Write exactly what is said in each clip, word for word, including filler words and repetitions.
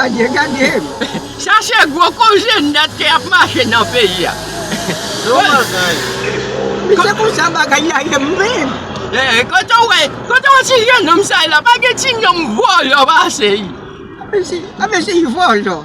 Gade, gade. Sa se gwo koze nèt ke y ap mache nan peyi a. Misye, konsa bagay la ye menm. Eh, kote w wè, kote w wè ti jennonm sa ye la, pa gen ti nonm vòlò pase l. Mesye, a mesye, li vòlò.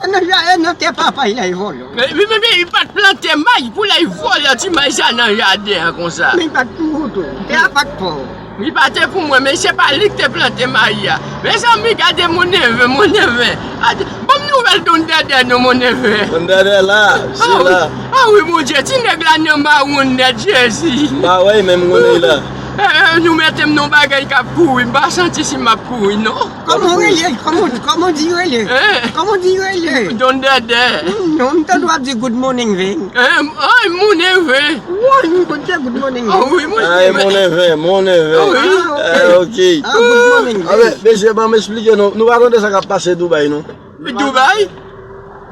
E nan ja-, e nan tè papa l la, li vòlò. Men, men, men, men, li pa t plante may pou l al vòlò ti may sa nan jaden an konsa. Men li pa t pou ou tou. Tè a pa t pou ou. Li pa te pou mwen, men se pa li ki te plante may la. Mezanmi, gade mon neve, mon neve. Gade, ban m nouvèl Don Dèdè non, mon neve. Don Dèdè la, se la. Ah wi, Bondye, ti nèg la nan mawon nèt, Jezi. M pa wè l menm kounye la. Eh, eh, nou mete m nan bagay k ap kouri, m pa santi si m ap kouri, non. Kòman w rele? Kòman, kòman w di rele? Eh. Kòman w di rele? Don Dèdè. Hmm, non, m tande w ap di good morning, Vin. Eh, ay, mon neve. Woy, m konn se good morning, Vin. Ah wi, mon neve. Ay, mon neve, mon neve. Ah wi. Ah, ok. Ah, good morning, Vin. Mesye, ban m esplike nou. Nou pa tande sa k ap pase Dubai, non? Dubai?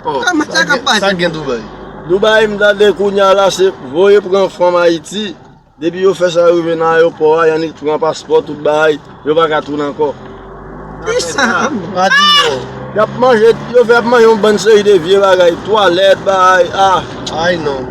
Oh. Kòman sa k ap pase? Sa gen Dubai? Dubai, m tande kounye a la, se voye pran fanm Ayiti. Depi yo fè sa yo rive nan ayewopò a, y annik pran paspò, tout bagay, yo pa ka tounen ankò. Kisa? Pa di non. Y ap manje, yo fè y ap manje yon bann seri de vye bagay, twalèt, bagay, ah. Ay non.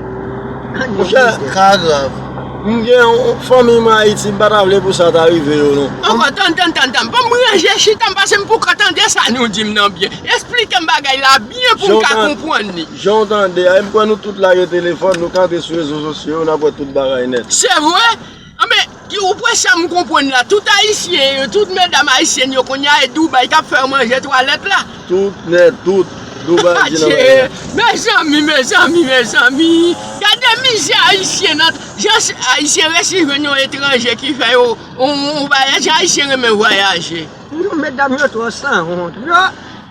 Monchè, ka grav. M gen yon fanmi mwen Ayiti, m pa ta vle pou sa ta rive yo, non. Ankò, tann, tann, tann, tann. Ban m ranje chita m, pase m poko tande sa nou di m nan byen. Esplike m bagay la byen pou m ka konprann li. Jan w tande a, e m kwè nou tout lage telefòn, nou ka antre sou rezo sosyo yo, n ap wè tout bagay nèt. Se vre? Anben, ki, ou kwè sa m konprann la, tout Ayisyen yo, tout medam ayisyèn yo kounye a, e Dubai k ap fè yo manje twalèt la. Tout nèt, tout. Dubai di nan bagay la. Mezanmi, mezanmi, mezanmi. Gade mizè Ayisyen nan, jan Ayisyen resi jwenn yon etranje ki fè yo, yon, yon vwayaj, jan Ayisyen renmen vwayaje. Non, medam yo twò sanwont. Yo,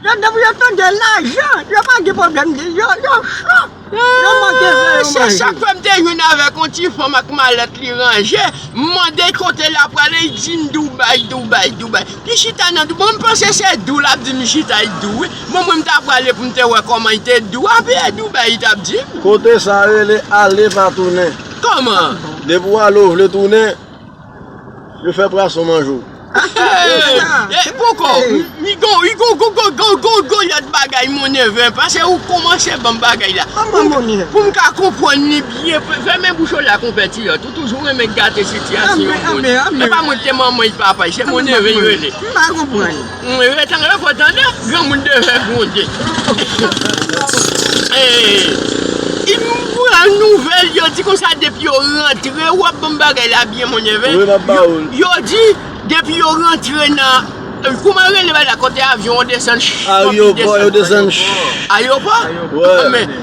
yo, depi yo tande lajan, yo pa gen pwoblèm de, yo, yo cho. Yo manke fè yo manje. Se sa k fè m te jwenn avèk yon ti fanm ak malèt li ranje. M mande kote l ap prale, li di m Dubai, Dubai, Dubai. Li chita nan Dubai. Bon, m panse se dou l ap di m li chita, li dou, wi. Bon, mwen, m ta prale pou m te wè kòman li te dou. Api e Dubai li t ap di m. Kote sa rele ale pa tounen. Kòman? Depi w ale w vle tounen, yo fè pwason manje w. Eh, poko, mi gon, mi gon, gon, gon, gon, gon, gon lòt bagay, mon neve, pase ou kòmanse ban m bagay la. Pou m, pou m ka konprann li byen, fèmen bouch ou la, konpè Tiyòt, ou toujou renmen gate sitiyasyon moun. E pa mwen ki te manman l, papa l, se mon neve l rele. M pa konprann. Mwen rete anlè fò tande, granmoun devè gwonde. Eh, m pran nouvèl, yo di konsa depi yo rantre, w ap ban m bagay la byen, mon neve. Wi, m ap ba ou l. Yo, yo di, depi yo rantre nan, kòman rele bagay la, kote avyon an desann, ayewopò, yo desann. Ayewopò? Wi. Men,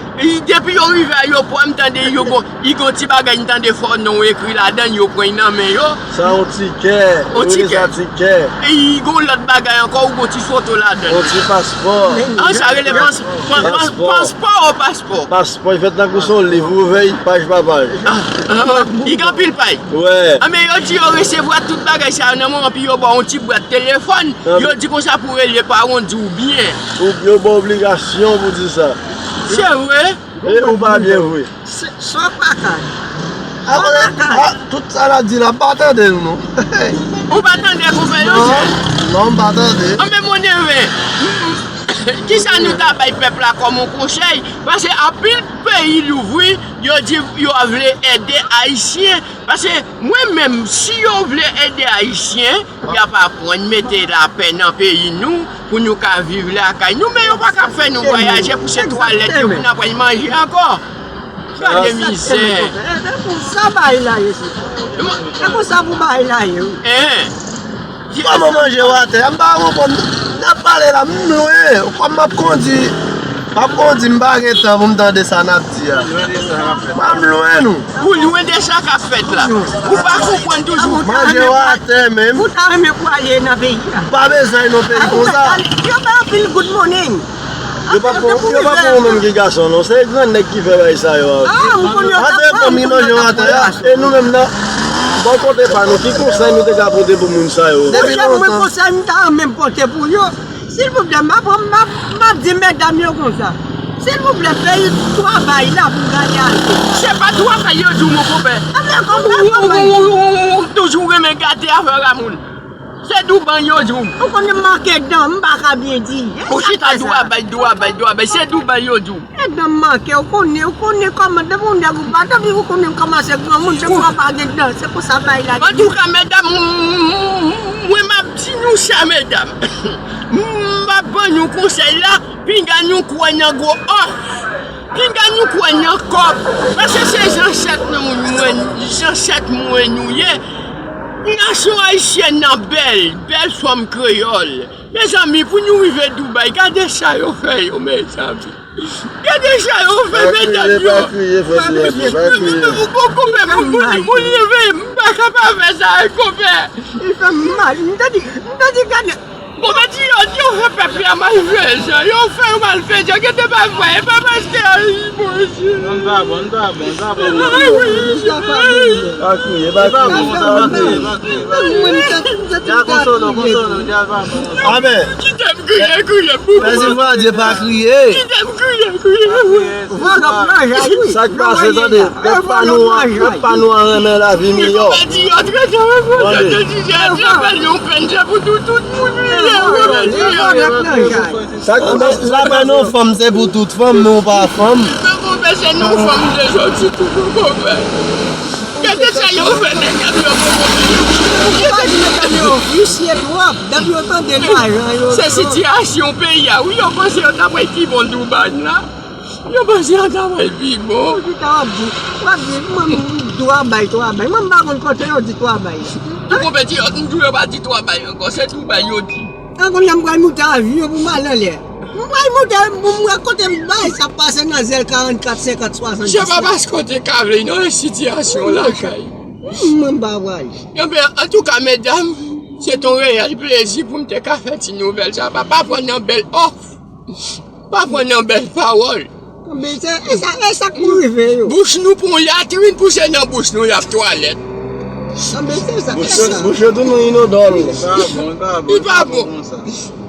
depi yo rive ayewopò a, m tande yo gon, li gon ti bagay, m tande fò non ekri ladan l, yo pran l nan men yo. Sa yon tikè. Yon tikè. Sa tikè. E li gon lòt bagay ankò, ou gon ti foto ladan l. Yon ti paspò. An, sa rele pas-, pas-, pas-, paspò ou paspò? Paspò, li fèt tankou se yon liv, ou ouvè l paj pa paj. Ah, ah, li gen anpil paj. Wi. Anben, yo di yo resevwa tout bagay sa yo nan moman, pi yo ba w yon ti bwat telefòn. Yo di konsa pou rele paran w, di w byen. Ou, yo ba w obligasyon pou di sa. Se vre? E ou pa byen vre. Sa w pa ka. Tout sa l ap di la, m pa tande l non. Ou pa tande konpè yo? Non, non, m pa tande. Anben, mon neve, kisa nou ta bay pèp la kòm yon konsèy? Pase anpil peyi louvri, yo di yo vle ede Ayisyen. Pase mwen menm, si yo vle ede Ayisyen, y ap aprann mete lapè nan peyi nou, pou nou ka viv lakay nou, men yo pa ka fè nou vwayaje pou se twalèt yo pou n ap al manje ankò. Gade mizè. E, e pou sa bagay la ye, se. E pou sa pou bagay la ye, wi. Kòman manje w atè a? M pa konprann. N ap pale la, m lwen. Kòm m ap kondi, m ap kondi, m pa gen tan pou m tande sa n ap di a. M lwen nou. Ou lwen de sa k ap fèt la. Ou pa konprann toujou. Manje w atè menm. Ou ta renmen pou ale nan peyi a? M pa bezwen al nan peyi konsa. Yo bay anpil good morning. Yo pa pou, yo pa pou ou menm ki gason non. Se gran nèg ki fè bagay sa yo a. Antre fanmi manje w atè a. E nou menm nan bò kote pa nou, ki konsèy nou te ka pote pou moun sa yo? Depi lontan. Mwen konsèy m ta renmen pote pou yo. Silvouplè, m ap, m ap, m ap di medam yo konsa. Silvouplè, peyi travay la pou gade achte. Se pa travay yo di w, mon konpè. Ou toujou renmen gate afè a moun. Se Dubai yo di w. Ou konnen m manke dan, m pa ka byen di. Ou chita Dubai, Dubai, Dubai, se Dubai yo di w. E dan m manke, ou konnen, ou konnen kòman, depi yon nèg ou pa, depi ou konnen m kòmanse granmoun, depi w pa gen dan, se konsa bay la. Antouka, medam, mwen m ap di nou sa, medam. M ap ban nou konsèy la, pinga nou kwè nan gwo òf. Pinga nou kwè nan kòb. Paske se zansèt nou, mwen, zansèt mwen nou ye. Nasyon ayisyèn nan bèl, bèl fanm kreyòl. Mezanmi, pou nou rive Dubai, gade sa yo fè yo, mezanmi. Gade sa yo fè medam yo. Pa kriye, pa kriye, pa kriye. Konpè, moun, moun, moun leve, m pa ka pa fè sa, konpè. Li fè m mal, m te di, m te di gade. Konpè ti yo, yo fè pèp la malfejan, yo fè yo malfejan, gade pa vre, e pa paske, ay, Bondye. Non, pa bon, pa bon, pa bon. Ay, wi, pa bon. Pa kriye, pa kriye, pa kriye, pa kriye. Dja konsole w, konsole w, dja pa bon. Amen. Kite m kriye, kriye pou mwen. Mèsi Bondye, pa kriye. Kite m kriye, kriye pou mwen. Sa k pase, tande, pèp pa nou an, pèp pa nou an renmen lavi miyò. Tande. Sa k, la pa non fanm, se pou tout fanm, men ou pa fanm. Gade sa yo fè nèg ap yo. Ou pa di medam yo visye twòp, depi yo tande lajan yo. Se sitiyasyon peyi a, wi, yo panse yo ta pral pi bon Dubai la. Yo panse yo ta pral pi bon. Ou di ta w ap di, w ap di, mwen, twa bay, twa bay. Mwen, m pa konn kote yo di twa bay. Tou konpè ti yo, m di yo pa di twa bay ankò, se Dubai yo di. An kounye a m pral moute avyon pou m al anlè. M pral moute, pou m wè kote m bay sa pase nan zèl karannkat, senkant, swasanndiz. Se pa paske w te ka vle non, e sitiyasyon lakay. Mwen m pa pral. Ebyen, antouka, medam, se t on reyèl plezi pou m te ka fè ti nouvèl sa. Pa, pa pran nan bèl òf. Pa pran nan bèl pawòl. Men se, e sa, e sa k pou rive yo. Bouch nou pou yon latrin pou se nan bouch nou y ap twalèt. Bouch yo, bouch yo tou nou inodò. Li pa bon, li pa bon. Li pa bon.